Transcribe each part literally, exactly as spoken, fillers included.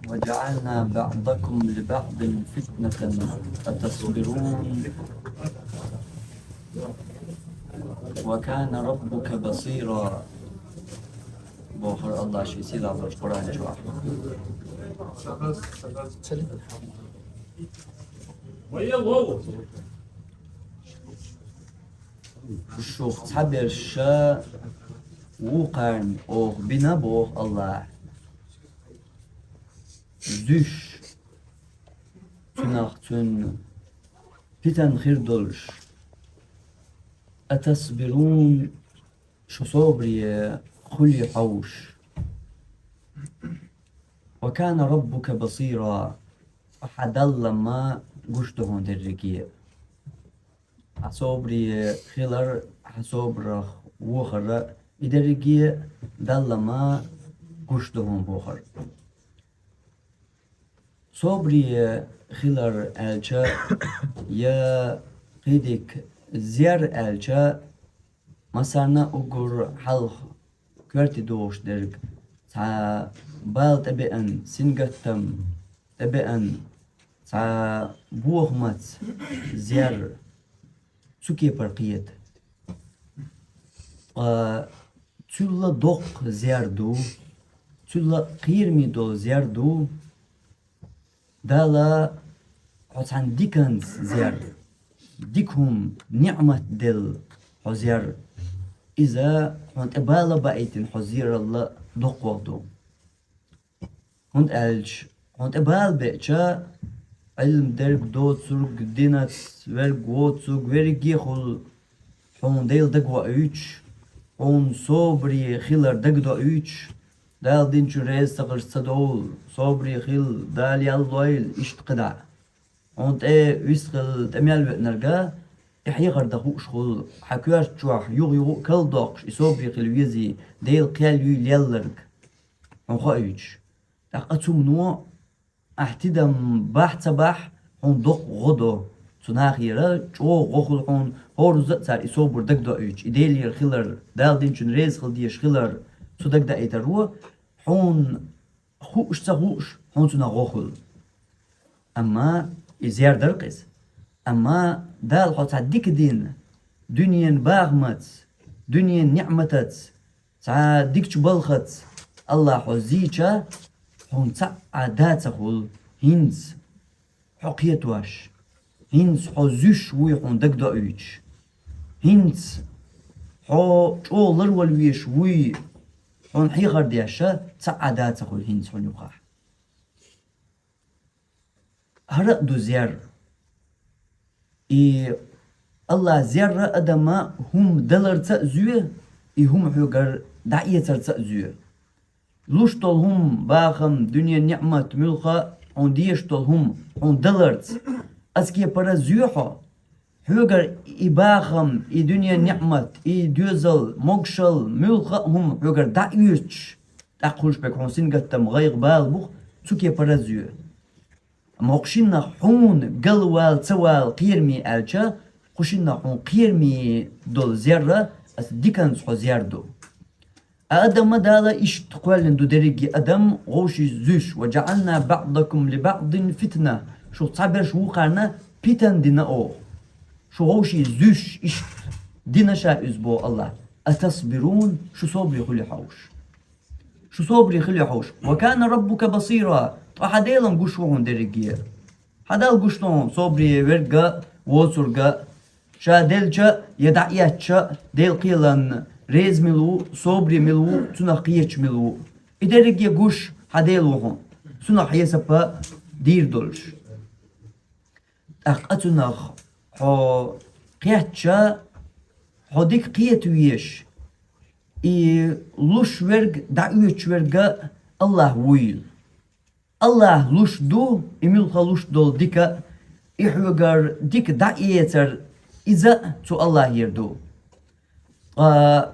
وجعلنا بعضكم لبعض فتنة أتصبرون وكان ربك بصيرا. Бохура Аллаха ший сийлахьчу Къуръан чохь. Шух цхьаберш вукхарна оха бина, боху Аллаха. Зуьйш, цунах цуьнан питана хир долуш. Атасбирун, шу собаре хуьлий хьовш. Ва кана раббука басира, хьан Далла ма гуш ду хьуна дерриге. Хьан собаре хилар, хьан собарах вохар, и дерриге Далла ма гуш ду хьуна бохар. Собаре хилар аьлча, я кхидик зер аьлча, массарна а уггар хьалха коьрте догӀуш дерг, цхьа бала тӀебеана, сингаттам тӀебеана, цхьа бохамаца зер, цу кепара кхета. Ткъа цуьлла доккха зер ду, цуьлла кхераме долу зер ду, Дала хьо цхьана диканца зер, дика хӀума, ниӀмат делла хьо зер, иза хьуна тӀе бала а баийтина хьо зералла доккхагӀа ду. ХӀунда аьлча хьуна тӀе бала беача, Ӏилма дерг доцург, динаца верг воцург, верриге а хуьлу, хьуна Дела дагавоуьйтуш, хьуна собаре хилар дагадоуьйтуш, Дала динчун реза ца хиларш ца довла, собаре хила, Дала ял лойла, иштта кхидӀа. Хьуна тӀе вистхила тӀе мел веанарг, и хьехар дан хууш хуьлу, хьан коьрта чохь юха-юха а калдоккхуш, и собаре хила везий, Дела кхел юй лелларг, хьуна хоуьйтуш. ТӀаккха цу хӀумано ахь тидам бахь ца бахь, хьуна доккха гӀо до. Цу нахера чӀогӀа гӀо хуьлу хьуна, хӀоразза а цара и собар дагадоуьйтуш, и Делера хилар, Дала динчун реза хила дезаш хилар, цу дагадаийтаро, хьуна хууш ца хууш, хьуна цунах гӀо хуьлу. Амма и зер дара-кх иза. Амма Дала хьо цхьа дика дина, дуьненан бахамаца, дуьненан ниӀматаца, цхьа дикачу балхаца Аллаха хьо зийча, хьуна цхьа а да ца хуьлу, хӀинца хьо кхетош, хӀинца хьо зуьйш вуй хьуна дагадоуьйтуш, хӀинца хьо чӀогӀа ларвала везаш вуй хьуна хьехар деш, цхьа а да ца хуьлу хӀинца хьуна юкъахь. ХӀара а ду зер. И Аллаха зерра адама хӀума даларца а зоь, и хӀума хьоьгара дӀаэцарца а зоь. Луш долу хӀума, бахам, дуьненан ниӀмат, муьлхха а хьуна дезаш долу хӀума хьуна даларца, оцу кепара зоь хьо. Хьоьгара и бахам, и дуьненан ниӀмат, и доьзал, могушалла, муьлхха а хӀума хьоьгара дӀа а оьцуш, тӀаккха хуьлуш берг хьуна сингаттам, гӀайгӀа, бала бу-кх, цу кепара зоь. Амма кху шиннах хьуна галвала ца вала кхераме аьлча, кху шиннах хьуна кхераме долу зерра аса диканца хьо зер ду. А адамна Дала иштта кхоьллина ду дерриге адам вовшийн зуьйш: «Ва жаӀална баӀдакум ли баӀдин фитна». Шух цхьаберш вукхарна питана дина оха. Шу вовшийн зуьйш иштта дина ша иза боху Аллаха. «Атасбирун», шу собаре хуьлий хьовш. Шу собаре хуьлий хьовш. «Ва кана раббука басира». Ткъа хьан Делан гуш ву хьуна дерриге. Хьан Далла гуш ду хьуна собаре верг а, воцург а, ша делча а, я дӀаэцча а, Делан кхелан реза мила ву, собаре мила ву, цунах кхеташ мила ву. И дерриге гуш хьан Дела ву хьуна, цунах хьесап дийр долуш. ТӀаккха цунах хьо кхетча, хьо дика кхета везаш, и луш верг, дӀаоьцуш верг а Аллах вуйла. Аллах луш ду и муьлхха луш долу дика, и хьоьгара дика дӀаэцар, иза а цу Аллахера ду. Ткъа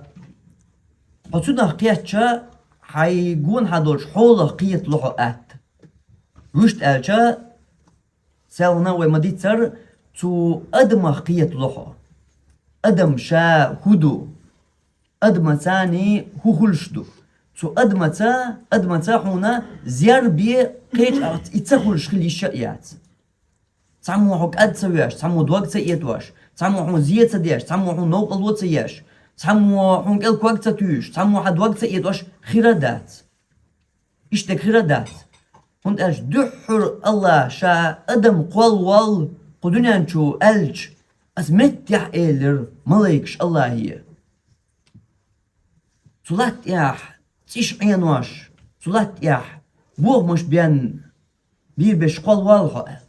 хьо цунах кхетча, хьайн гонахьа долчу хьолах кхетало хьо атта. Вуьшта аьлча, селхана вай ма-дийццара, цу адамах кхетало хьо. Адам ша хӀун ду? Адамаца хӀун хуьлуш ду? Цу адамаца, адамаца хьуна зербе кхечӀагӀца и ца хуьлуш хила йиш а яц. Цхьаммо хьо кӀад ца веш, цхьаммо дог ца этӀош, цхьаммо хьуна зе ца деш, цхьаммо хьуна новкъарло ца еш, цхьаммо хьуна кӀел ког ца туьйсуш, цхьаммо хьан дог ца этӀош хир а дац. Иштта хир а дац. ХӀунда аьлча дуьххьара АллахӀа ша адам кхоллаволва кху дуьнен чу аьлча, ас меттехь элира малайкаш АллахӀе. Цу латта тӀехь цӀиш Ӏенош, цу латта тӀехь бохамаш бен бийр беш кхоллаволва хьо аьлла.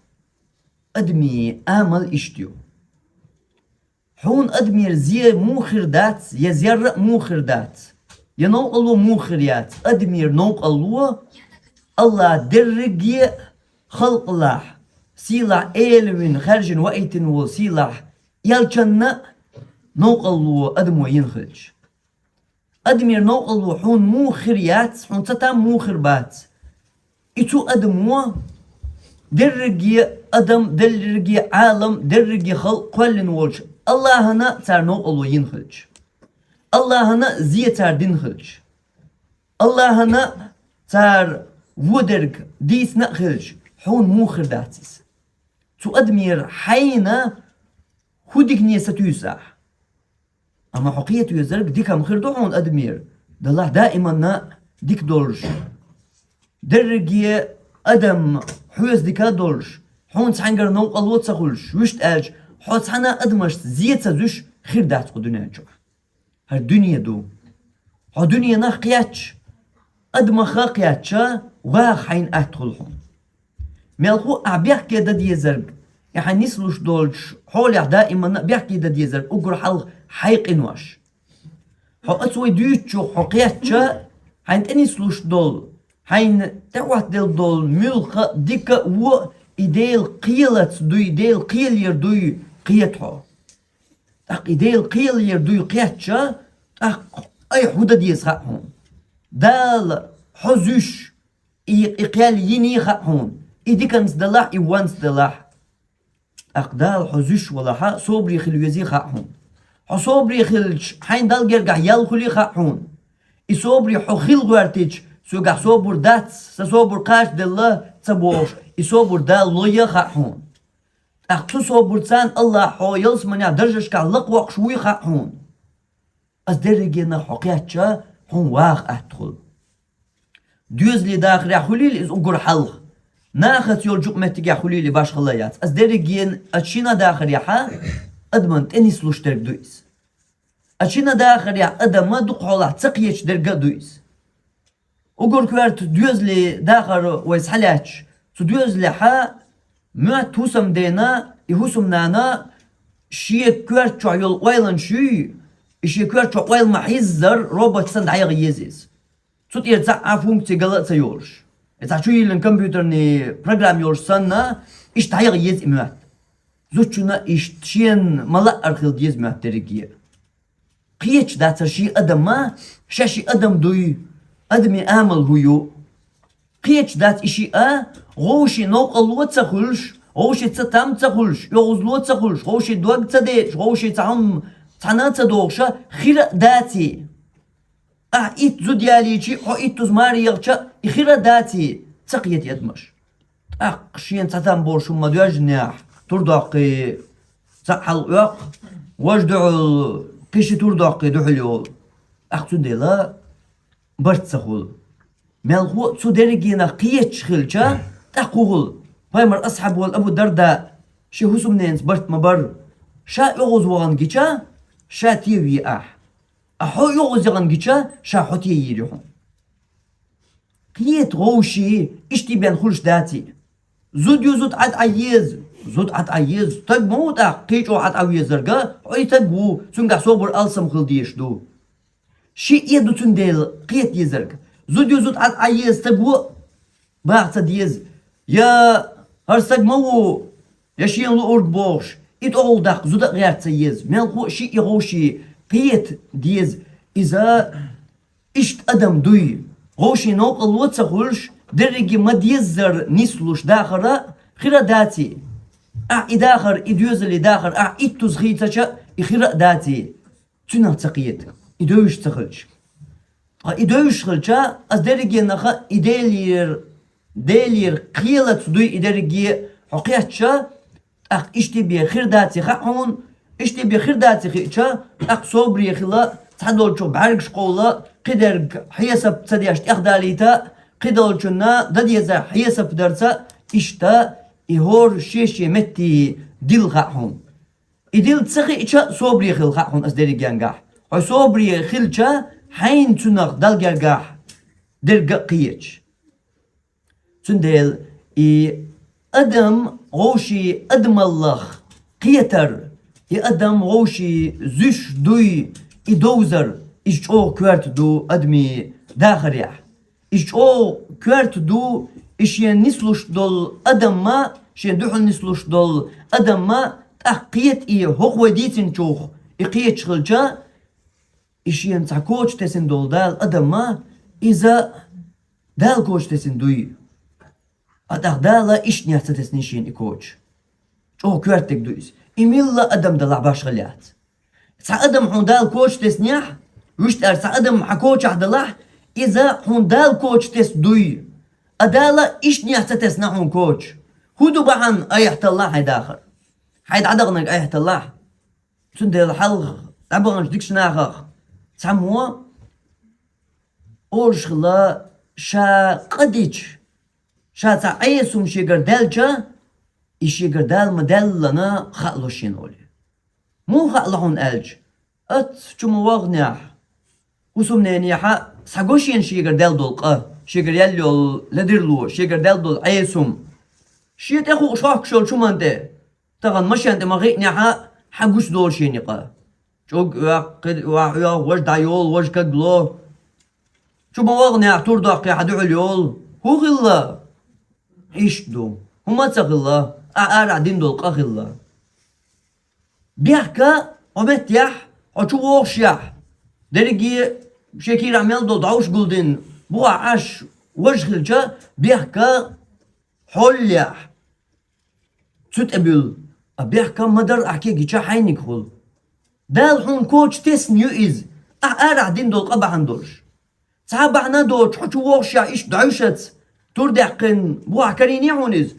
Адамийн амал иштта ю. Хьуна адамера зе муха хир дац, я зер а муха хир дац, я новкъарло муха хир яц. Адамера новкъарло АллахӀа дерриге а халкъалахь, сийлахь, элавина, хаьржина, ваийтина волу сийлахь элчанна а новкъарло адамо йина хилча. Адамера новкъарло хьуна муха хир яц, хьуна цатам муха хир бац. И цу адамо дерриге адам, дерриге Ӏалам, дерриге халкъ кхоьллина волчу АллахӀана а цара новкъарло йина хилча, АллахӀана а зе цара дина хилча, АллахӀана а цара вон дерг дийцина а хилча, хьуна муха хир дац иза? Цу адамера хьайна хӀун дикане сатуьйсу ахь? Амма хьо кхета везарг дика-м хир ду хьуна адамера, делахь даиманна дика долуш. Дерриге адам хьоьца дика а долуш, хьуна цхьаьнгара новкъарло а ца хуьлуш, вуьшта аьлча, хьо цхьана а адамашца зе ца зуьйш хир дац кху дуьнен чохь. ХӀара дуьне ду. Хьо дуьненах кхетча, адамах а кхетча, ваха хьайна атта хуьлу хьуна. Мелхо а ахь бехке дан дезарг, и хьайн нислуш долчу хьолехь даиманна а бехке дан дезарг уггар хьалха хьайн къинош. Хьо оцу вай дуьйцучух хьо кхетча, хьайн тӀенислуш долу, хьайна тӀеӀоттаделла долу муьлхха а дика а, вон а и Делан кхелаца дуй, Делан кхелера дуй кхета хьо. ТӀаккха и Делан кхелера дуй кхетча, тӀаккха айхьа хӀун дан деза хаьа хьуна. Дала хьо зуьйш, и, и кхел йиний хаьа хьуна, и диканца делахь, и вонца делахь. ТӀаккха Дала хьо зуьйш валахьа, собаре хила везий хаьа хьуна. Хьо собаре хилча, хьайна Далла гергахь ял хуьлий хаьа хьуна. И собаре хьо хила гӀоьртича, соьгахь собар дац, сан собар кхачаделла ца бохуш, и собар Дала лой а хаьа хьуна. ТӀаккха цу собарца Аллахь хьо ялсаманехь даржашкахь лакхавоккхуш вуй хаьа хьуна. Ас дерригенах хьо кхетча, хьуна ваха атта хуьлу. Доьзалийн дахарехь хуьлийла иза уггар хьалха. Нахаца йолчу меттигехь хуьлийла башхалла яц. Ас дерригена ас шина дахарехьа адаман тӀе нислуш дерг ду иза. Ас шина дахарехь адама дукха хьолахь ца кхеташ дерг а ду иза. Уггар коьрта доьзалийн дахар вай схьалаьтташ, цу доьзалехьа моьтту хӀусамдена, и хӀусамнана шен коьрта чохь йолу ойланаш юй, и шен коьрта чохь ойла ма-хьиззара робот санна дӀаяха еза иза. Цу тӀера цхьа а функци гала а ца йолуш. И цхьа чу йиллина компьютерный программа йолуш санна, иштта дӀаяха еза и моьтту. Зудчунна иштта шена ма-лаъара хила деза моьтту дерриге а. Кхеташ дацара шен адамма, ша ши адам дуй, адамийн амал хӀу ю. Кхеташ дац и шиъ а, вовшийн новкъарло ца хуьлуш, вовшийн цатам ца хуьлуш, оьгӀазло ца хуьлуш, вовшийн дог ца дечаш, вовшийн цхьа хӀума цхьана а ца дохуша, хир а даций. Ахь итт зуда ялийчи, хьо иттуза маре яхча, и хир а даций, ца кхета адамаш. ТӀаккха шена цхьа там болуш хӀума ма доьжнехь, тур доккхий цхьаъ хьалаоьккху, важа дуьхьал кхин ши тур доккхий дуьхьал йолу. ТӀаккха цундела барт ца хуьлу. Мелхо а цу дерригенах кхеташ хилча, тӀаккха хӀун хуьлу? Пайхамар асхьаб волу Абу Дарда шен хӀусамненца барт ма бара. Ша оьгӀаз вахана гича, ша теве ахь. А хьо оьгӀаз яхана гича, ша хьо тейийр ю хьуна. Кхета вовший, иштта бен хуьлуш даций. Зуда ю, зуда Ӏад Ӏа еза, зуда Ӏад Ӏа еза. Стаг ма ву тӀаккха кхин чӀогӀа Ӏад Ӏа везарга, хьо и стаг ву, цуьнгахь собар алсам хила дезаш ду. Шиъ а ду цундела кхета дезарг. Зуда ю, зуда Ӏад Ӏа еза стаг ву а баха ца деза. Я хӀара стаг ма ву, я шена луург бохуш, и тӀогӀула даккха зуда а гӀерта ца еза. Мелхо а шиъ а вовший кхета деза. Иза иштта адам дуй. Вовшийн новкъарло ца хуьлуш, дерриге ма-деззара нислуш дахар а хир а даций. Ахь и дахар, и доьзалийн дахар, ахь иттуза хийцача, и хир а даций. Цуьнах ца кхета, и девзаш ца хилча. Ткъа и девзаш хилча, ас дерригенах и Делера, Делера кхелаца дуй и дерриге хьо кхетча, тӀаккха иштта бе хир дац и хаьа хьона, иштта бе хир дац и хиъча, тӀаккха собаре хила, цхьадолчух бӀаргаш кховла, кхидерг хьесап ца деш тӀехдалийта, кхидолчунна дан дезар хьесап дарца, иштта и хӀора шен-шен метте дилла хаьа хьона. И дилла ца хиъча, собаре хила хаьа хьона ас дерригенгахь. Хьо собаре хилча, хьайна цунах Далла гергахь дерга а кхеча. Цундела и адам вовший адамаллах кхетар, и адам вовший зуьш дуй, и довзар, иза чӀогӀа коьрта ду адамий дахарехь. Иза чӀогӀа коьрта ду, и шен нислуш долу адамма, шен дуьхьал нислуш долу адамма тӀаккха кхета и хӀокхо дийцинчух, и кхеташ хилча, и шена цхьа коча тесина долу Дала адамма, иза Дала коча тесина дуй. А тӀаккха Дала иштанех ца тесний шена и коча. ЧӀогӀа коьртаниг ду иза. И милла адам далахь башхалла яц. Цхьа адам хьуна Дала коча теснехь, вуьшта аьлча, цхьа адам хьан кочахь далахь, иза хьуна Дала коча тесна дуй. А Дала иштанех ца тесна хьуна коча. ХӀун ду бахьана айхьа таллахь хьайн дахар? Хьайн дӀадаханарг айхьа таллахь? Цундела хьалха дӀабаханчу дикачу нахах цхьаммо олуш хилла, ша къа дича, ша цхьа Ӏеса хӀума шегара даьлча, и шегара Дала ма-даьллина хаало шена олий. Муха хаало хьуна аьлча, ац чу ма ваханехь, хӀусамненехьа схьаго шена шегара даьлла долу къа, шегара яьлла йолу ледарло, шегара даьлла долу Ӏеса хӀума. Шен тӀе хууш хьоьхкуш йолчу хӀуманна тӀе, тахана машен тӀе ма хиънехьа, хьан гуш долу шена и къа. ЧӀуг оьху, кхин охьа оьху, важа дӀайолу, важа кагло. Чу ма ваханехь, тур доккхий хьан дуьхьал йолу. ХӀун хилла? Иштта ду. ХӀума ца хилла, ахь арахь дина долу къа хилла. Бехка хьо меттехь, хьо чу вогӀушехь, дерриге шен кийрахь мел долу дӀовш гулдина, бухахь Ӏаш важа хилча, бехка хьоллехь, цу тӀе буьллу, а бехка ма-дарра ахь кегийча хьайниг хуьлу. Дала хьуна коча тесна ю иза, ахь арахь дина долу къа бахьана долуш. Цхьа а бахьана доцуш, хьо чу вогӀушехь иштта дӀовшаца, тур даьккхина, бухахь карийний хьуна иза,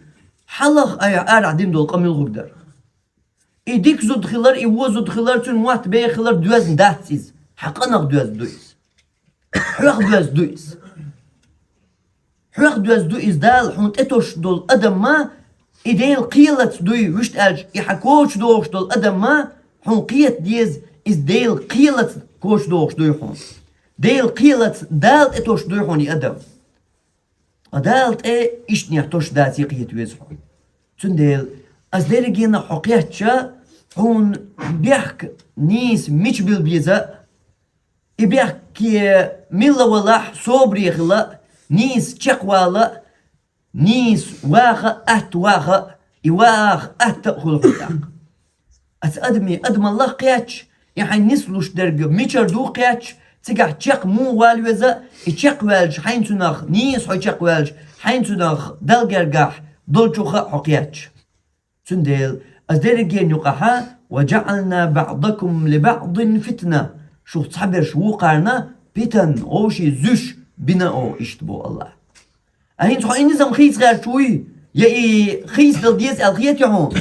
хьалха айхьа арахь дина долу къа муьлхарг дара. И дика зуда хилар, и вон зуда хилар, цуьнан мотт беха хилар доьзна дац иза. Хьан къинах доьзна ду иза. Хьох доьзна ду иза. Хьох доьзна ду иза Дала хьуна тӀетосуш долу адамма, и Делан кхелаца дуй, вуьшта аьлча, и хьан коча дохуш долу адамма, хьуна кхета деза, иза Делан кхелаца коча дохуш дуй хьуна. Делан кхелаца Дала тӀетосуш дуй хьуна и адам. Ткъа Дала тӀе иштанех тосуш дац и кхета веза хьо. Цундела ас дерригенах хьо кхетча, хьуна бехк, нийса мича билла беза, и бехке милла валахь, собаре хила, нийса чекхвала, нийса ваха, атта ваха, и ваха атта а хуьлу хьуна тӀаккха. Аса адамий адамаллах кхетча, и хьайн нислуш дерг мичара ду кхетча, цигахь чекх муха вала веза, и чекхваьлча хьайн цунах, нийса хьо чекхваьлча, хьайн цунах Далла гергахь долчуха а хьо кхетча. Цундела ас дерригенан юкъахьа: «Ва жаӀална баӀдакум ли баӀдин фитна», шух цхьаберш вукхарна питан, вовший зуьш бина оха, иштта боху Аллах. А хӀинца хьо и низам хийца гӀерташ вуй, я и хийцадала деза аьлла хетий хьуна?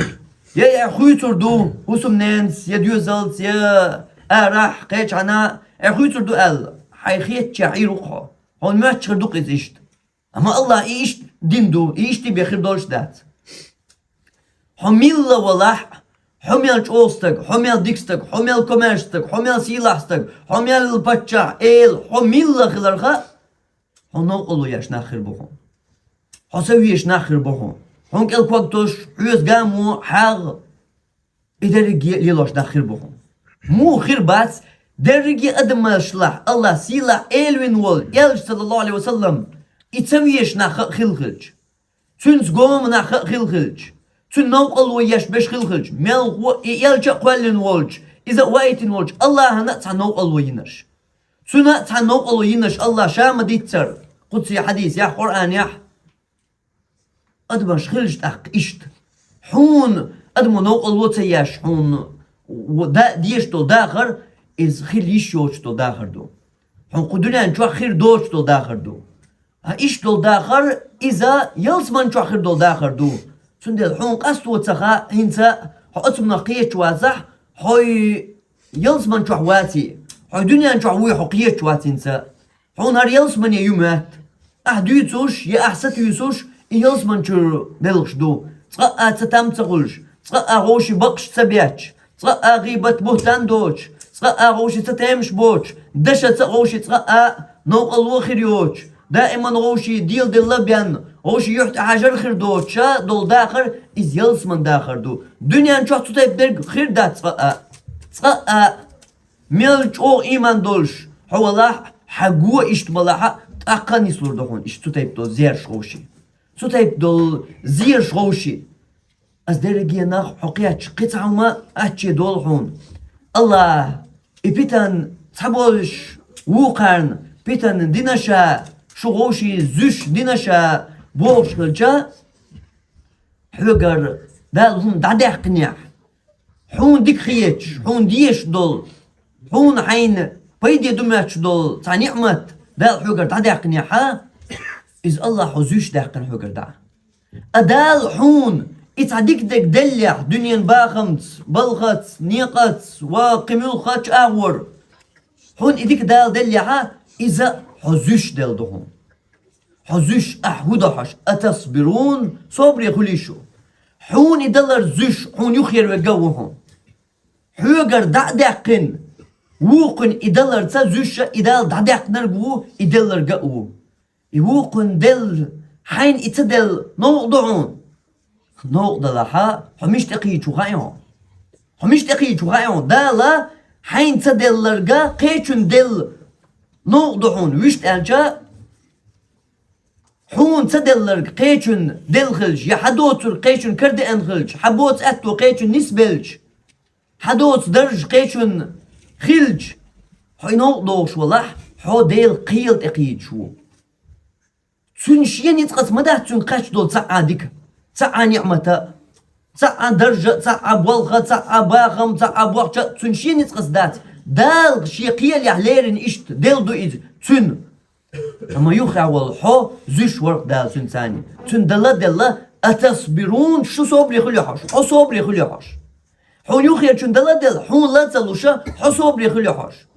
Я и хуьйцур ду хӀусамненца, я доьзалца, я арахь, кхечхьана, и хуьйцур ду аьлла, хьайн хетачехь Ӏийр ву-кх хьо. Хьуна моьттуш хир ду-кх иза иштта. Амма Аллах и иштта дина ду, и иштта бен хир долуш дац. Хьо милла валахь, хьо мел чӀогӀа стаг, хьо мел дика стаг, хьо мел комаьрша стаг, хьо мел сийлахь стаг, хьо мел паччахь, эла, хьо милла хиларха, хьо новкъарло еш нах хир бу хьуна. Хьо ца везаш нах хир бу хьуна. Хьуна кӀел ког тосуш, хьоьца гамо, хьагӀ, и дерриге лелош нах хир бу хьуна. Муха хир бац, дерриге адамашлахь Аллах сийлахь эла вина волу элча, саллаллаху Ӏалайхи ва саллам, и ца везаш нах а хилла хилча. Цуьнца гома нах а хилла хилча, цуьнан новкъарло еш берш хилла хилча, мелхо и элча а кхоьллина волчу, иза а ваийтина волчу Аллахьана а цхьа новкъарло йинарш. Цуьнан а цхьа новкъарло йинарш Аллах ша ма-дийццара, кхуьнан хьадисехь, Къуръанехь. Адамаш хилча тӀаккха иштта. Хьуна адамо новкъарло ца еш, хьуна в-, да-, дезаш долу дахар, иза хила йиш йоцуш долу дахар ду. Хьуна кху дуьнен чохь хир доцуш долу дахар ду. Ткъа иштта долу дахар, иза ялсаман чохь хир долу дахар ду. Цундела хьуна къасто ца хаьа, хӀинца хьо оцу муьнах кхеташ вацахь, хьо ялсаман чохь ваций, хьо дуьнен чохь вуй, хьо кхеташ вац хӀинца. Хьуна хӀара ялсамане ю моьтту. Ахь дуьйцуш я ахь сатуьйсуш, и ялсаман чуьра белхаш ду. Цкъа а ца там ца хуьлуш, цкъа а вовшийн бакъаш ца бетташ, цкъа а гӀийбат-буьхтан доцуш, цкъа а вовшийн ца темаш боцуш, дашаца а вовшийн цкъа а новкъарло хир йоцуш, даиман вовшийн деладелла бен, вовшийн юьхь тӀехьажар хир доцуш долу дахар, иза ялсаман дахар ду. Дуьнен чохь цу тайпа дерг хир дац цкъа а. Цкъа а. Мел чӀогӀа ийман долуш хьо валахь, хьан го иштта балахь а, тӀаккха а нислур ду хьуна иштта цу тайпа долу зераш вовшийн. Цу тайпа долу зераш вовшийн. Ас дерриге нах хьо кхетча, кхин цхьа хӀума ачче долу хьуна. Аллах, и питан цхьаболуш вукхарна, питан дина ша, шу вовшийн зуьш дина ша бохуш хилча, хьоьгара Дала хӀума дӀадаьккхинехь, хьуна дика хеташ, хьуна дезаш долу, хьуна хьайна пайде ду моьттуш долу цхьа ниӀмат Дала хьоьгара дӀадаьккхинехьа, иза Аллах хьо зуьш даьккхина хьоьгара дӀа. А Дала хьуна и цхьа дика дерг деллехь, дуьненан бахамца, балхаца, некъаца ва кхин муьлххачу агӀор, хьуна и дика Дала деллехьа, иза хьо зуьш делла ду хьуна. Хьо зуьш ахь хӀу до хьожуш, атасбирун, собаре хуьлий шу? Хьуна и далар зуьш, хьуна юххера верг а ву хьуна. Хьоьгара дӀа а даьккхина, вукхунна и даларца зуьш а и Дала дӀадаьккхинарг а ву, и делларг а ву. И вукхунна делла, хьайна и ца делла новкъа ду хьуна? Новкъа далахьа, хьо мича тӀекхийча ву хаьа хьуна? Хьо мича тӀекхийча ву хаьа хьуна? Дала хьайна ца делларг а кхечунна делла новкъа ду хьуна, вуьшта аьлча, хьуна ца делларг кхечунна делла хилча, я хьан доцург кхечунна карадеана хилча, хьан боцу аьтто кхечунна нисбелча, хьан доцу дарж кхечунна хилча, хьо и новкъа дохуш валахь, хьо Делан кхела тӀекхийдаш ву. Цуьнан шен ницкъаца ма дац цуьнга кхаьчна долу цхьа а дика, цхьа а ниӀмата, цхьа а даржа, цхьа а болха, цхьа а бахам, цхьа а бохча, цуьнан шен ницкъаца дац. Дала шен кхелехь леррина иштта делла ду иза цуьнан. Амма юххехь волу хьо зуьш вара-кх Дала цуьнан царний. Цуьнан дала а делла, атасбирун, шу собаре хуьлий хьожуш, хьо собаре хуьлий хьожуш. Хьуна юххерчунна дала а делла, хьуна ла а ца луша, хьо собаре хуьлий хьожуш.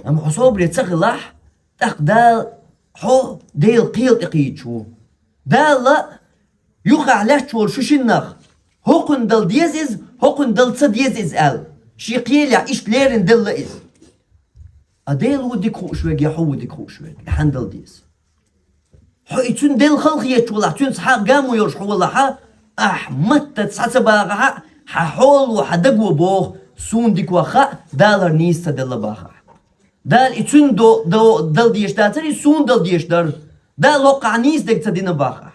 Амма хьо собаре ца хилахь, тӀаккха Дала хьо Делан кхела тӀекхийдаш ву. Дала юххехь лаьтташ волу шу шиннах, хӀокхунна дала деза иза, хӀокхунна дала ца деза иза аьлла, шен кхелехь иштта леррина делла иза. А Дела ву дика хууш верг, я хьо ву дика хууш верг, и хьанна дала деза? Хьо и цуьнан делла хала хеташ валахь, цуьнца хьан гамо йолуш хьо валахьа, ахь маттаца схьа ца бахахьа, хьан хьоло, хьан даго боху, суна дика ваха хаьа, Дала хӀара нийса ца делла бахахь. Дала и цуьнан до-, до-, дала дезаш дацара, и суна дала дезаш дара. Дала хӀокхахь нийса дерг ца дина бахахь.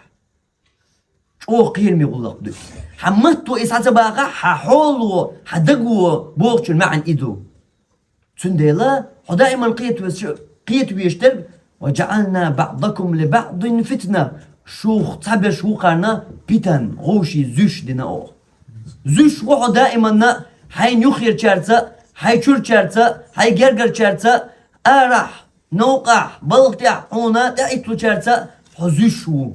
ЧӀогӀа кхераме гӀуллакх ду. Хьан матто и схьа ца бахахь, хьан хьоло, хьан даго бохучун маьӀна и ду. Цундела хьо даиман кхетавеш-, кхетавеш дерг: «Ва джаӀална баӀдакум ли баӀдин фитна». Шух цхьаберш вукхарна питан, гӀовший зуьш дина оха. Зуьш ву хьо даиманна хьайна юххерчаьрца, хьайн чуьрчаьрца, хьайн гергарчаьрца, арахь, новкъахь, балха тӀехь хьуна тӀеӀитталучаьрца хьо зуьш ву.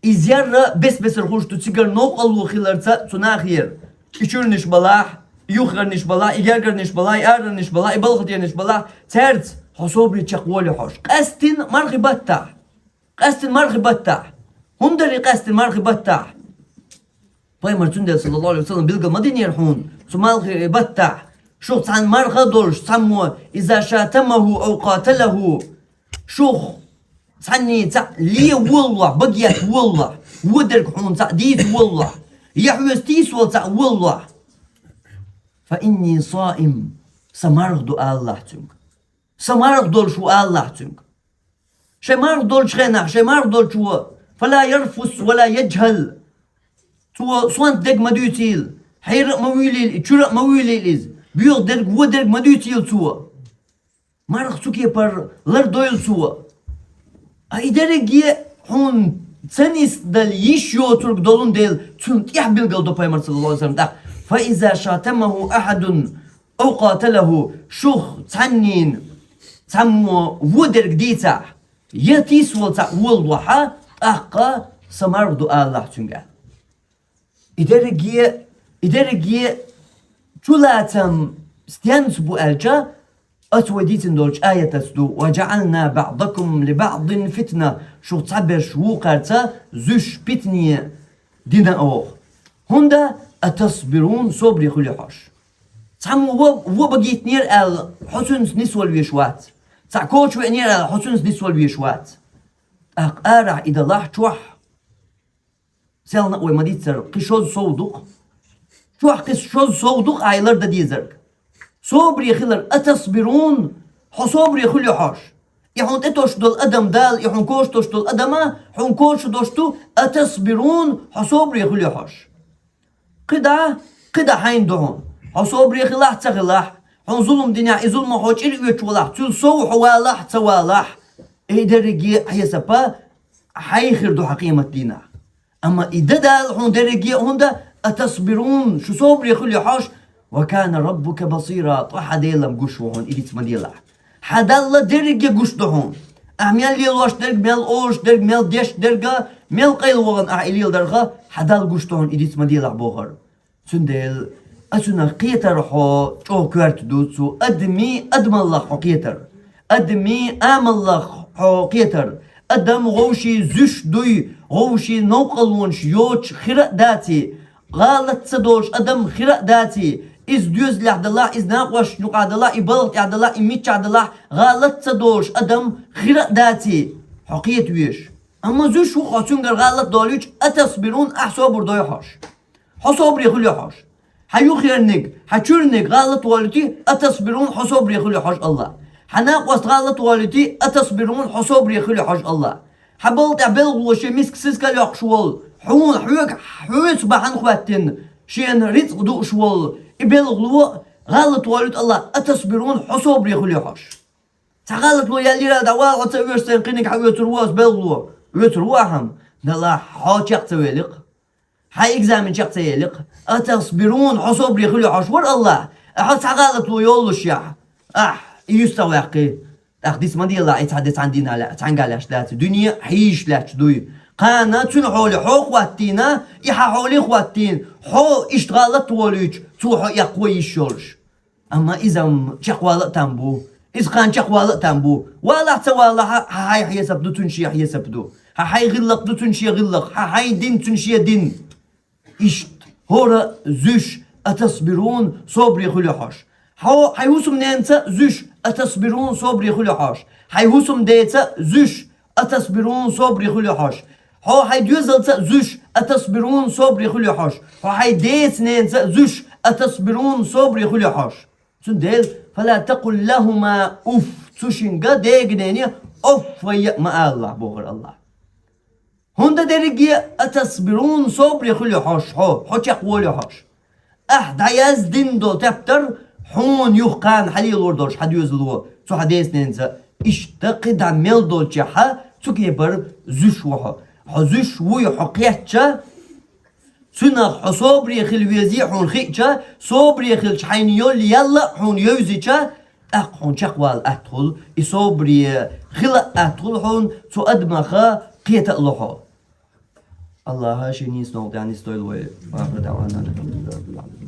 Иза ярра бес-бесара хуьлуш ду цигара новкъарло хиларца цу нахера. И чуьрнаш балахь, и юххернаш балахь, и гергарнаш балахь, и арарнаш балахь, и балхатернаш балахь, цаьрца хьо собаре чекхволий хьожуш. Къаьстина мархи баттахь. Къаьстина мархи баттахь. ХӀунда дарий къаьстина мархи баттахь? Пайхамар цундела, саллаллаху Ӏалайхи ва саллам, билгал ма динера хьуна, цу мархи баттахь шух цхьана марха а долуш, цхьаммо, иза шатамаху ау къаталаху, шух цхьанний цхьаъ ле волалахь, багет волалахь, вон дерг хьуна цхьаъ дийца волалахь, я хьоьца тийсавала цхьаъ волалахь. Фа инни саим, сан марха ду алалахь цуьнга. Сан марха долуш ву алалахь цуьнга. Шайн марха долчу хенахь, шайн марха долчо, фала ярфус вала яджхал. Цо сонта дерг ма дуьйцийла, хьера а ма вуьйлийла, и чуьра а ма вуьйлийла иза. Боьха дерг, вон дерг ма дуьйцийла цо. Марха цу кепара лардойла цо. А и дерриге хьуна ца нисдала йиш йоцург долун дела, цунна тӀехь билгал до пайхамар, саллаллаху Ӏалайхи ва саллам, тӀаккха: «Фа иза шатамаху ахьадун ау къаталаху», шух цхьаннийна, цхьаммо во дерг дийцахь, я тийсавала цхьаъ волалахь, тӀаккха са марха ду алалахь цуьнга. И дерриге, и дерриге чулацам стенца бу аьлча, оцу вай дийцина долчу аятаца ду: «وجعلنا بعضكم لبعض فتنة», шух цхьаберш вукхарца зуьш питане дина оха. ХӀунда? «أتصبرون», собаре хуьлу хьош. Цхьаммо во, во багийтинера аьлла, хьо цуьнца нисвала везаш вац. Цхьаъ коча веанера аьлла, хьо цуьнца нисвала везаш вац. ТӀаккха арахь и далахь, чохь, селхана а вай ма-дийццара, кхин шозза сов ду-кх. Чохь кхин шозза сов ду-кх ахь и лардан дезарг. Собаре хилар, «أتصبرون», хьо собаре хуьлу хьош. И хьуна тӀетосуш долу адам, Дала и хьуна коча тосуш долу адам а, хьуна коча долуш ду, «أتصبرون», хьо собаре хуьлу хьош. КхидӀа, кхидӀа хьайна ду хьуна. Хьо собаре хилахь а, ца хилахь а, хьуна зулам динехь, и зуламах хьо чӀир оьцуш валахь а, цуьнан сов хьо валахь а, ца валахь а, и дерриге а хьесап хьайн хир ду хьан къематдийнахь. Амма и дан Дала хьуна дерриге а, хӀунда, «أتصبرون», шу собаре хуьлу хьош, «وكان ربك بصيرا», тӀаккха хьан Дела-м гуш ву хьуна, и дицма делахь. Хьан Далла дерриге а гуш ду хьуна. Ахь мел лелош дерг, мел олуш дерг, мел деш дерг а, мел къайла вахана ахь и леладарх а, хьан Далла гуш ду хьуна, и дицма делахь бохура. Цундела оцунах кхетар хьо чӀогӀа коьрта ду, цу адамийн адамаллах хьо кхетар. Адамийн амаллах хьо кхетар. Адам вовшийн зуьш дуй, вовшийн новкъарлонаш йоцуш хир а даций, гӀалат ца долуш адам хир а даций, иза доьзалехь далахь, иза накъосташна юкъахь далахь, и балха тӀехь далахь, и миччахь далахь, гӀалат ца долуш адам хир а даций, хьо кхета везаш. Амма зуьш ву хьо, цуьнгара гӀалат долуьйтуш, «أتصبرون», ахь собар дой хьош. Хьо собаре хуьлу хьош. Хьан юххерниг, хьан чуьрниг гӀалат волуьйтий, «أتصبرون», хьо собаре хуьлу хьош, Аллах. Хьан накъост гӀалат волуьйтий, «أتصبرون», хьо собаре хуьлу хьош, Аллах. Хьан балха тӀехь белхало шен миска сискал йоккхуш волу, хьуна хьоьга хьоьца бахьана хӀоьттина, шена рицкъ дууш волу, и белхало гӀалат волуьйту, Аллах, «أتصبرون», хьо собаре хуьлу хьош. Цхьа гӀалатло яьллера, дӀавала хьо, ца оьшу сайна, кхиниг хьан оьцур ву аса белхало. Оьцур ву ахьа-м. Далахь, хьо чекх ца великх. Хьан экзамен чекх ца еликх. «أتصبرون», хьо собаре хуьлу хьош вара Аллах. Ахьа цхьа гӀалатло йоллушехь, ахь и юьстах ваьккхи. ТӀаккха диц ма делахь, и цхьа де цхьана дийнахь лаьа, цхьаьнгга лаьтташ дац. Дуьне хьийзаш лаьтташ дуй. Кхана цуьнан хьоле хьо хӀоттийна, и хьан хьоле хӀоттийна, хьо иштта гӀалат волуьйтуш, цо хьо эккхо йиш йолуш. Амма иза-м чекхвала а там бу. Иза кхана чекхвала а там бу. Валахь, ца валахь, хьан хьайн хьесап ду, цуьнан шен хьесап ду. Хьан хьайн гӀиллакх ду, цуьнан шен гӀиллакх. Хьан хьайн дин, цуьнан шен дин. Иштта, хӀора зуьш, «أتصبرون», собаре хуьлу хьош. Хьо хьайн хӀусамненца зуьш, «أتصبرون», собаре хуьлу хьош. Хьайн хӀусамдеца зуьш, «أتصبرون», собаре хуьлу хьош. Хьо хьайн доьзалца зуьш, «أتصبرون», собаре хуьлу хьош. Хьо хьайн деца-ненаца зуьш, «أتصبرون», собаре хуьлу хьош. Цундела, «فلا تقل لهما أف», цу шинга, дега-нене, «أف» вай а ма алалахь, бохура Аллах. ХӀунда дерриге а «أتصبرون», собаре хуьлу хьош, хьо, хьо чекхволу хьош. Ахь дӀаяздина долу тептар хьуна юха кхана хьан лелор долуш хьан доьзало, цу хьан деца-ненаца, иштта кхидӀа мел долчехьа, цу кепара зуьш ву хьо. Хьо зуьш вуй хьо кхетча, цуьнах хьо собаре хила везий хьуна хиъча, собаре хилча хьайна йолу ял а хьуна евзича, тӀаккха хьуна чекхвала атта хуьлу, и собаре хила а атта хуьлу хьуна, цу адамах кхета а ло хьо. Аллаха шен нийса новкъа тӀехь нисдойла вай. Ва ахиру даъвана анил хьамдулиллахи раббил Ӏаламин.